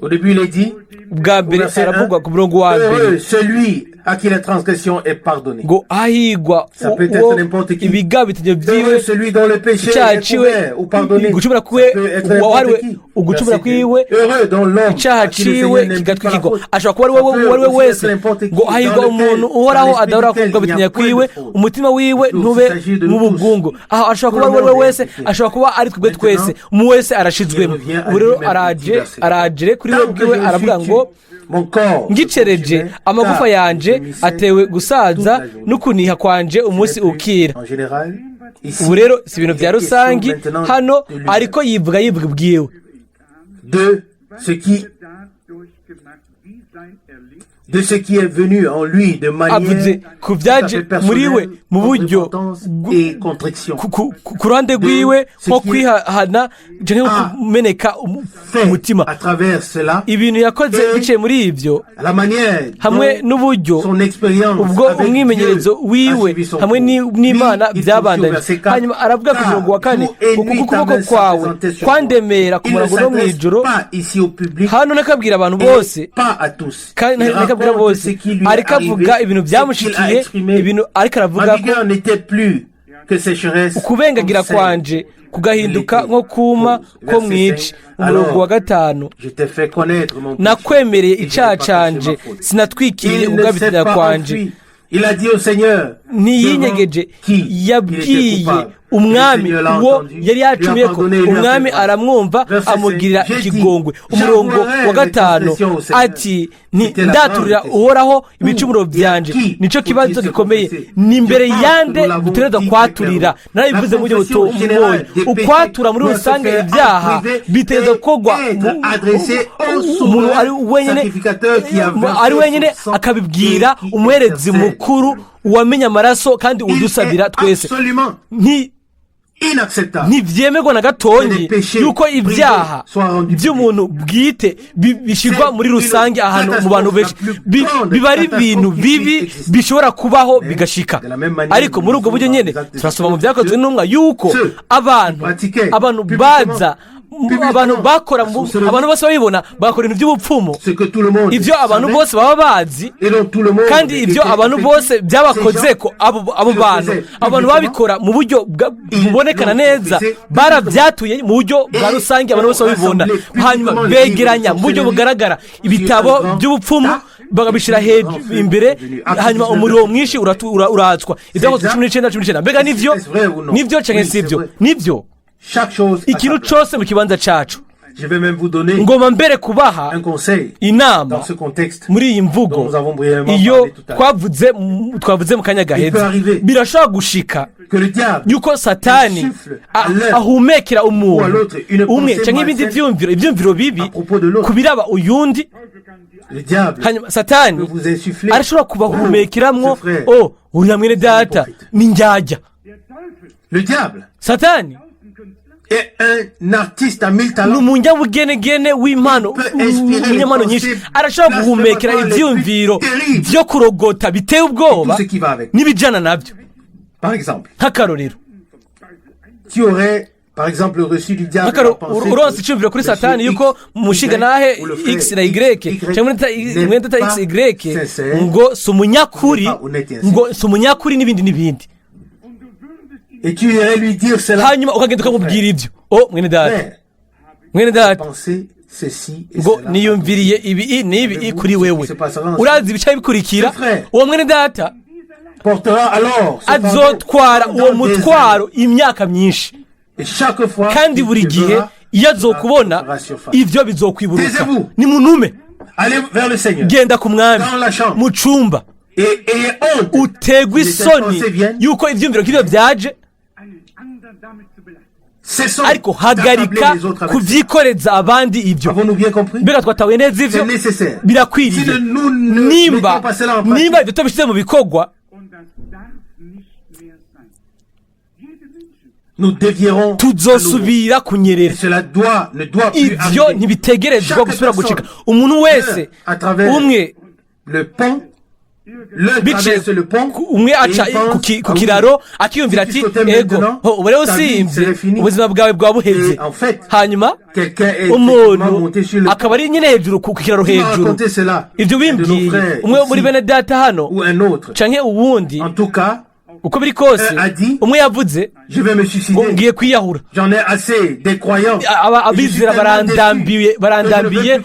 Au début, il est dit, Ubwa au mbere verset 1, aravugwa ku murongo wa mbere Heureux celui à qui la transgression est pardonnée. ngo hahigwa Ça peut être uwo n'importe qui. ibigabitanyo byiwe Heureux celui dont le péché icyaha est ciwe couvert ou pardonné. gucumura Ça kwe peut être n'importe wahariwe qui. ugucumura Verset 2. kwiwe Heureux dont l'homme icyaha à qui le ciwe Seigneur n'impute pas la kigatwikirwa, faute. ashobora kuba ari Ça wowe peut uwo ari we aussi wese. être n'importe qui, Ngo hahirwa dans lequel, umuntu Uhoraho dans l'esprit adahora duquel il n'y a kugabitanya point de kwiwe, faute. umutima wiwe Il ntube s'agit de nous tous. nk'ubugungu. Aho ashobora Tout kuba le ari we monde est wese, impliqué. ashobora kuba ari twebwe twese, Maintenant, umuntu wese arashizwemo. il revient à Ubu rero lui-même, araje dit verset. araje kuri we Tant que bwiwe, je me aravuga suis ngo tu, mon corps se ngicereje consumait, amagufa car yanje je gémissais atewe gusaza toute la journée. n'ukuniha kwanje umunsi Ce n'est plus ukira. en général, ici, Ubu rero si ibintu il bya est question rusangi maintenant hano, de lui-même. ariko yivuga yivuga ubwiwe. De ce qui Dadurch gemacht, wie sein Erlebnis de ce qui est venu en lui de manière Avuze ku tout à byaje fait muri we personnelle, mu contre buryo repentance et contrition. ku ruhande rwiwe, nko kwihana canke Ah. kumeneka Fait umutima, à travers cela, ibintu yakoze Et biciye muri ibyo, la manière hamwe dont n'uburyo son expérience ubwo avec umwimenyerezo Dieu a wiwe suivi son hamwe cours. n'Imana Puis, il byabandanye. poursuit au verset 4, Hanyuma aravuga ku Car murongo wa kane jour et ngo nuit, kuko ta ukuboko main kwawe se présentait sur moi. kwandemera ku Il ne murango no mu s'adresse ijoro. pas ici au public Hano nakabwira abantu et bose pas à tous. kandi Il nakabwira raconte bose, ce qui lui est ariko avuga arrivé, ibintu ce qu'il a byamushikiye, exprimé. ibintu ariko aravuga Ma ko vigueur n'était plus que sécheresse, ukubengagira comme celle kwanje kugahinduka de nko kuma l'été. ko mwici. Verset 5. Umurongo wa Alors, gatanu, je t'ai fait connaître mon péché nakwemereye et je n'ai icyaha pas caché canje, ma faute. sinatwikiriye Il ne s'est ukugabitanya pas kwanje. enfui. Il a dit au Seigneur, Ntiyinyegeje, devant qui il était yabwiye coupable. Le umwami Seigneur l'a uwo entendu, yari lui a yacumuyeko, pardonné et lui a fait umwami grâce. aramwumva, Verset amugirira 5, j'ai dit, ikigongwe. Umurongo j'avouerai wa mes gatanu transgressions au Seigneur. ati nti C'était la ndaturira grande question. Uhoraho ibicumuro Où et à byanje. qui Nico faut-il kibazo se gikomeye, confesser? ni imbere Je pense que yande nous l'avons dutegerezwa dit kwaturira? clairement. Narabivuze La mu buryo confession butomoye. générale des péchés Ukwatura muri doit se rusange faire en ibyaha privé bitegerezwa et gukorwa être adressée au umuntu souverain ari wenyine, sacrificateur qui a versé ari wenyine, son sang akabibwira et qui umuherezi intercède. mukuru wamenye amaraso kandi Il udusabira est twese. absolument inacceptable Ntibyemerwa na gatonyi que les péchés yuko ibyaha privés soient rendus by'umuntu bwite bishyirwa C'est muri rusange une ahantu mu bantu benshi. catastrophe, la plus grande Biba ari ibintu catastrophe qui bibi puisse exister. bishobora kubaho Mais, bigashika. de la même manière, Ariko muri ubwo nous buryo lisons nyene dans les Actes des turasoma mu Apôtres Byakozwe que n'Intumwa yuko ceux abantu pratiquaient abantu publiquement baza Abantu bakora, abantu bose babibona, bakora ibintu by'ubupfumu, ibyo abantu bose baba bazi, kandi ibyo abantu bose byabakoze ko abo bantu babikora mu buryo bubonekana neza, barabyatuye mu buryo bwa rusange, abantu bose babibona. Hanyuma begeranya mu buryo bugaragara ibitabo by'ubupfumu, bakabishyira imbere, hanyuma umuriro mwinshi uratswa. Ibyakozwe 19:19. Mbega nibyo? Nibyo cyangwa si ibyo? Nibyo. Ikintu cyose mu kibanza cyacu. Ngomba mbere kubaha inama muri iyi mvugo iyo twavuze mu kanya gaheze. Birashobora gushika yuko Satani ahumekera umuntu umwe cyangwa ibindi byumviro, ibyumviro bibi ku biraba uyundi. Hanyuma Satani arashobora kubahumekeramwo: "O, uriya mwene data ni njyajya." Satani ni umunyabugenegene w'impano, umunyempano nyinshi. Arashobora guhumekera ibyiyumviro byo kurogota biteye ubwoba n'ibijyana nabyo. Nk'akarorero, uronse icyumviro kuri Satani yuko mushinga nahe X na Y cyangwa mwene data X Y ngo si umunyakuri, ngo si umunyakuri, n'ibindi n'ibindi, hanyuma ukagenda ukamubwira ibyo: "O mwene data, mwene data, ngo niyumviriye ibi n'ibi kuri wewe." Urazi ibice bikurikira? Uwo mwene data azotwara uwo mutwaro imyaka myinshi, kandi buri gihe iyo azokubona ibyo bizokwiburuka. Ni munume, genda ku Mwami mu cumba, utegwa isoni yuko ibyumviro nk'ibyo byaje, ariko hagarika kubyikoreza abandi ibyo. Mbega twatahuye neza ibyo? Birakwiriye. Nimba ibyo tubishyize mu bikorwa, tuzosubira kunyerera. Ibyo ntibitegerezwa gusubira gucika. Umuntu wese umwe biciye, umwe aca ku kiraro akiyumvira ati: "Ego, ubu rero usimbye, ubuzima bwawe bwaba buheze." Hanyuma umuntu akaba ari nyine hejuru ku kiraro hejuru. Ibyo bimbwiye umwe muri bene data hano canke uwundi, uko biri kose, umwe yavuze ngo: "Ngiye kwiyahura, abizera barandambiye, barandambiye,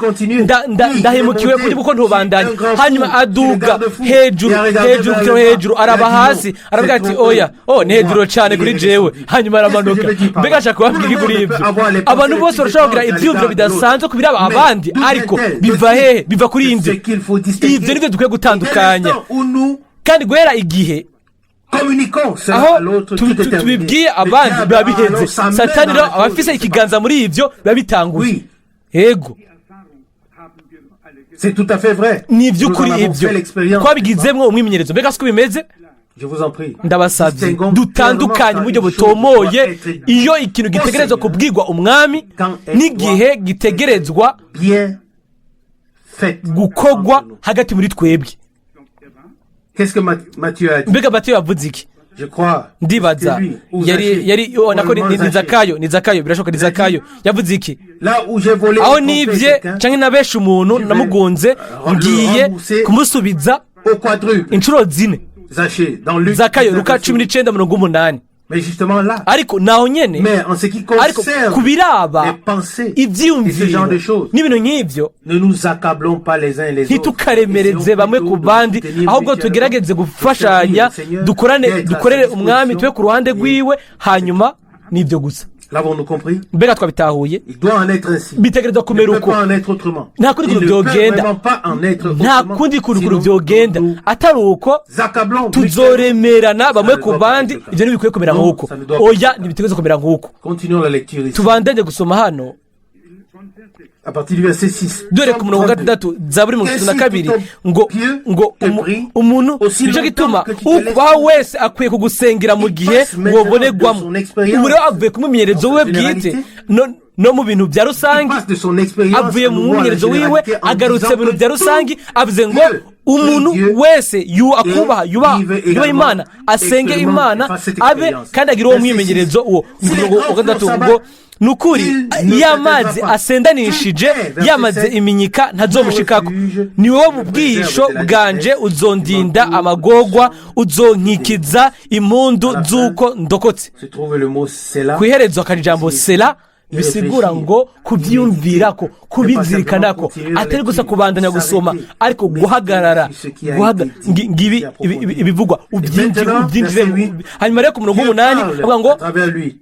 ndahemukiwe kuri kuko ntubandanye." Hanyuma aduga hejuru, hejuru ku hejuru, araba hasi, aravuga ati: "Oya, oh, ni hejuru cyane kuri jewe." Hanyuma aramanuka. Mbega ashaka kubabwira kuri ibyo? Abantu bose barashobora kugira ibyumviro bidasanzwe ku biraba abandi, ariko biva hehe? Biva kuri indi? Ibyo nibyo dukwiye gutandukanya. Kandi guhera igihe aho tubibwiye abandi, biba bihenze. Satani rero aba afise ikiganza muri ibyo, biba bitanguye. Yego, ni iby'ukuri, ibyo twabigizemo umwimenyerezo. Mbega siko bimeze? Ndabasabye dutandukanye mu buryo butomoye iyo ikintu gitegerezwa kubwirwa Umwami n'igihe gitegerezwa gukogwa hagati muri twebwe. Mbega Matiyo yavuze iki? Ndibaza yari nako ni Zakayo, ni Zakayo, birashoboka ni Zakayo. Yavuze iki? "Aho nibye cyangwa nabeshe umuntu, namugunze, ngiye kumusubiza inshuro zine." Zakayo, Luka 19:80. Ariko naho nyine, ariko ku biraba ibyiyumviro n'ibintu nk'ibyo, ntitukaremereze bamwe ku bandi, ahubwo tugerageze gufashanya, dukorane, dukorere Umwami, tube ku ruhande rw'iwe. Hanyuma ni ibyo gusa. Mbega twabitahuye? Bitegereza kumera uko. Nta kundi kuntu byogenda, nta kundi kuntu byogenda atari uko. Tuzoremerana bamwe ku bandi. Ibyo ntibikwiye kumera nk'uko. Oya, ntibitegereza kumera nk'uko. Tubandanye gusoma hano dore ku murongo wa 6, Zaburi 32, ngo umuntu, nicyo gituma ukubaha wese akwiye kugusengera mu gihe wobonerwamo. Ubu rero avuye ku mwimenyerezo we bwite no mu bintu bya rusange, avuye mu mwimenyerezo wiwe, agarutse mu bintu bya rusange, avuze ngo umuntu wese akubaha, yubaha Imana, asenge Imana, abe kandi agire uwo mwimenyerezo. Uwo murongo wa 6 ngo Ni ukuri, iyo amazi asendanishije yamaze iminyika ntazomushikako. Ni wowe mu bwihisho bwanje, uzondinda amagorwa, uzonkikiza impundu z'uko ndokotse. Se trouve le mot Selah. Ku iherezo hakaba ijambo sela, bisigura ngo kubyiyumvirako, kubizirikanako, atari gusa kubandanya gusoma, ariko guhagarara ngibi ibivugwa ubyinjire. Hanyuma rero ku murongo w'umunani avuga ngo À travers lui.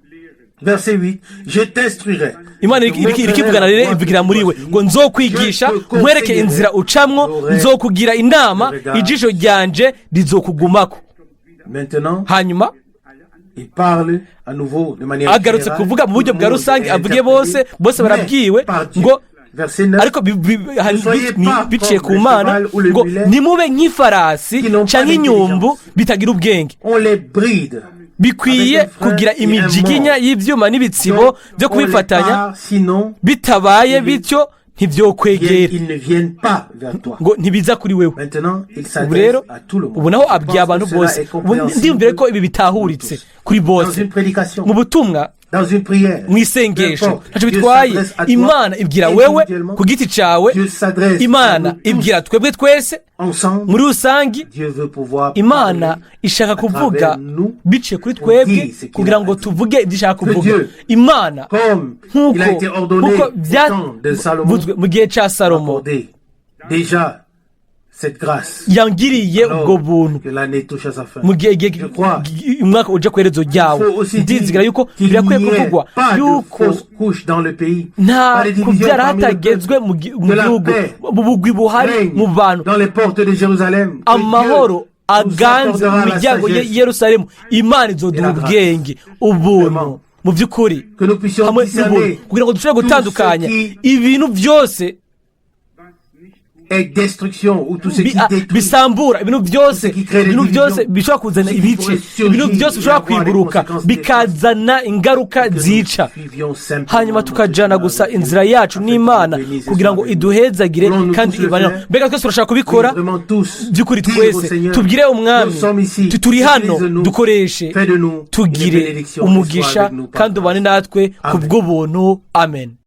Verset 8. Je t'instruirai. Imana irikivugana rero, ivugira muri we ngo: "Nzokwigisha, nkwereke inzira ucamwo, nzokugira inama, ijisho ryanje rizokugumako." Maintenant, Hanyuma il parle à nouveau de manière agarutse générale. kuvuga mu buryo bwa rusange, avuge bose bose barabwiwe ngo Verset 9. ariko biciye ku Mana ngo: "Ntimube nk'ifarasi cyangwa inyumbu bitagira ubwenge." On les bride. Bikwiye kugira imijiginya y'ibyuma n'ibitsibo byo kubifatanya, Sinon, bitabaye bityo ntibyokwegera. ils ne viennent pas vers toi. Ngo ntibiza kuri wewe. Maintenant, il Ubu rero s'adresse à tout le monde. ubu naho abwiye abantu bose. Ubu ndiyumvire ko ibi bitahuritse kuri Dans bose. une prédication, Mu butumwa, dans une prière, mu isengesho, ntacyo bitwaye, Imana ibwira wewe ku giti cyawe, Imana ibwira twebwe twese ensemble. muri rusange. Dieu veut pouvoir Imana ishaka kuvuga biciye kuri twebwe kugira ngo tuvuge ibyo ishaka kuvuga. Imana, comme nk'uko il a été ordonné nk'uko au temps de Salomon, byavuzwe mu gihe cya Salomo, accordé déjà cette grâce. yangiriye ubwo buntu. Que l'année touche à sa fin. Mu gihe Je crois umwaka uje ku iherezo ryawo, ndizigira yuko birakwiye kuvugwa yuko nta kubyara hatagezwe mu gihugu, mu bugwi buhari mu bantu. Dans les portes de Jérusalem. Amahoro aganze mu miryango y'i Yerusalemu. Imana izoduha ubwenge, ubuntu mu by'ukuri hamwe n'ubuntu, kugira ngo dushobore gutandukanya ibintu byose Et destruction ou tout ce qui détruit. bisambura ibintu byose, ibintu byose bishobora kuzana ibice, ibintu byose bishobora kwiburuka bikazana ingaruka zica, hanyuma tukajyana gusa inzira yacu n'Imana kugira ngo iduhezagire kandi ibane. Mbega twese turashaka kubikora by'ukuri? Twese tubwire Umwami: "Turi hano, dukoreshe, tugire umugisha kandi ubane natwe ku bw'ubuntu." Amen.